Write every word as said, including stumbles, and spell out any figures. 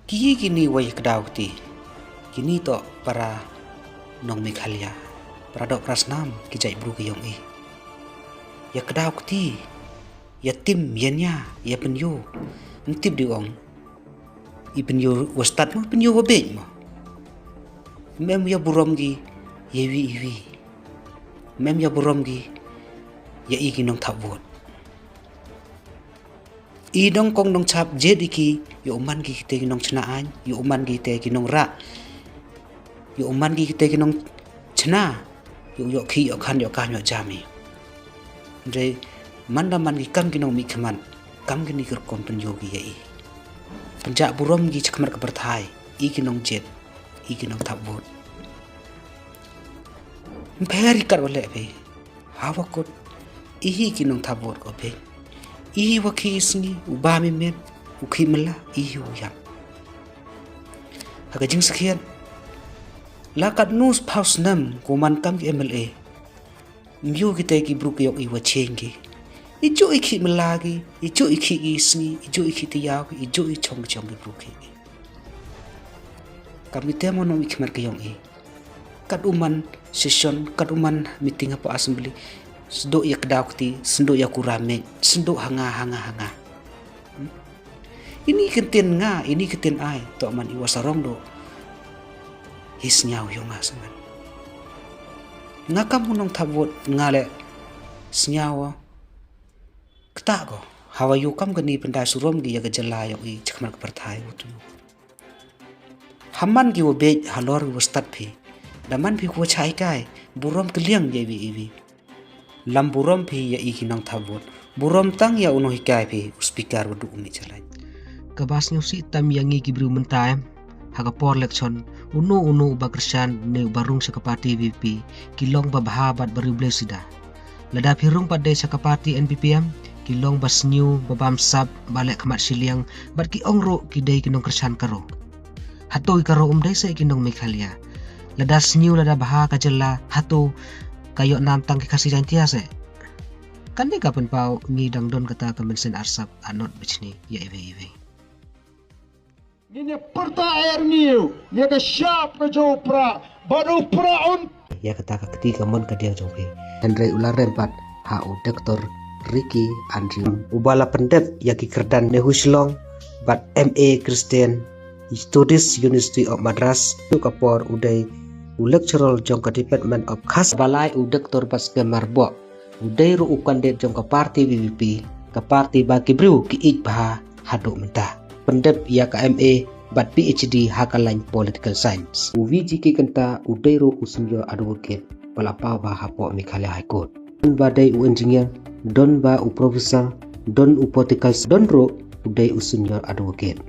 Ki kini wa ïa kdaw kti. Kini to para nong Meghalaya. Para doh para snam ki jait bru ki yong i. Ïa kdaw kti. Ïa tim, ïa nia, ïa pynïoh. Ntip di ong. I pynïoh wa stad mo, pynïoh wa bej mo. Mem ïa burom ki, ïa wi, ïa wi. Mem ïa burom ki, ïa i ki nong thap vote. I dong kong nong chap jet i ki, ïa u man ki te ki nong chna ain, ïa u man ki te ki nong ra. Ïa u man ki te ki nong chna. Ïa u ïa ki ïa kan ïa kan ïa jam i. Ndre man da man ki kam ki nong mi khmat, kam ki ni ker kom pen ïa ki ïa i. Penjak burom ki chakmat ka perthai, i ki nong jet, i ki nong thap vote. Mper i kat wa leh pe. Hawa kot. Ihi ki nong thap vote ko pe. Ihi wa ki sngi, u ba mi met, u ki mela, ihi u yap. Ha ka jing sakhiat. La kat nus phaw snem, ko man kam ki M L A. Myu ki te ki bru ki yok i wa cheng ki. I ju i ki mela ki, i ju i ki sngi, i ju i ki tiaw ki, i ju i chong chong ki bru ki. Kam ki te mo nong i khmat ki yong i. Kat u man session, kat u man meeting hapoh assembly. Sendok ïa kdaw kti, sendok ïa kura mej, sendok hanga, hanga, hanga. Hmm? Ini kenten nga, ini kenten ai, to man i wa sarong do. Hi snyaw yong nga saman. Nga kam u nong thap vote, nga le snyaw. Kta ko, hawa yu kam ka ni pendai surom ki ïa ka jylla yong i chakmat ka perthai u tu. Haman ki wa bej halor ki wa stad phi. Daman phi ku wa chai kai. Burom keliang ïa iwi iwi. Lam burom phi ïa i ki nong thap vote. Burom tang ïa u nong hikai phi u speaker wa du u mi chalai. Ka bas ngi u si tam ïa ngi ki bru mentai. Ha ka por election. Unu unu u ba kershan ne u ba rung sha ka party V P. Ki long ba bha bad ba riu bleu sida. Lada phi rung pat dei sha ka party N P P M, ki long ba sniew, ba bam sap, ba leh khmat shiliang, bad ki ong ruh ki dei ki nong kershan karo. Hato i karo um dei sa ki nong Meghalaya. Lada sniew lada bha ka jylla, hato ka ïoh nam tang ki Khasi Jaiñtia sa. Kan dei ka pynpaw ngi dang don kata ka mynsiem arsap anot bechni ïa iwei iwei. Ngin ïa pyrta er ngi ïa ka shap ka jong u pra bad u pra un. Ïa kata ka kti ka mon ka diang jong phi. Hynrei u la rem pat ha u Doktor Ricky Andrew. U ba la pyndep ïa ki kyrdan ne hu Shillong bad M A Christian Studies University of Madras. Ïa ka por u dei u lecturer jong ka Department of Khas. Balai u Doktor Baskemar Bok. U dei ruh u kandidet jong ka party V P P, ka party ba ki briew ki ïeit bha haduh mynta. Pyndep ïa ka M A bad P H D ha ka lain political science. U V G K Kynta u dei ruh u senior advocate ba la paw bha hapoh Meghalaya High Court. Don ba dei u engineer, don ba u professor, don u political, don ruh u dei u senior advocate.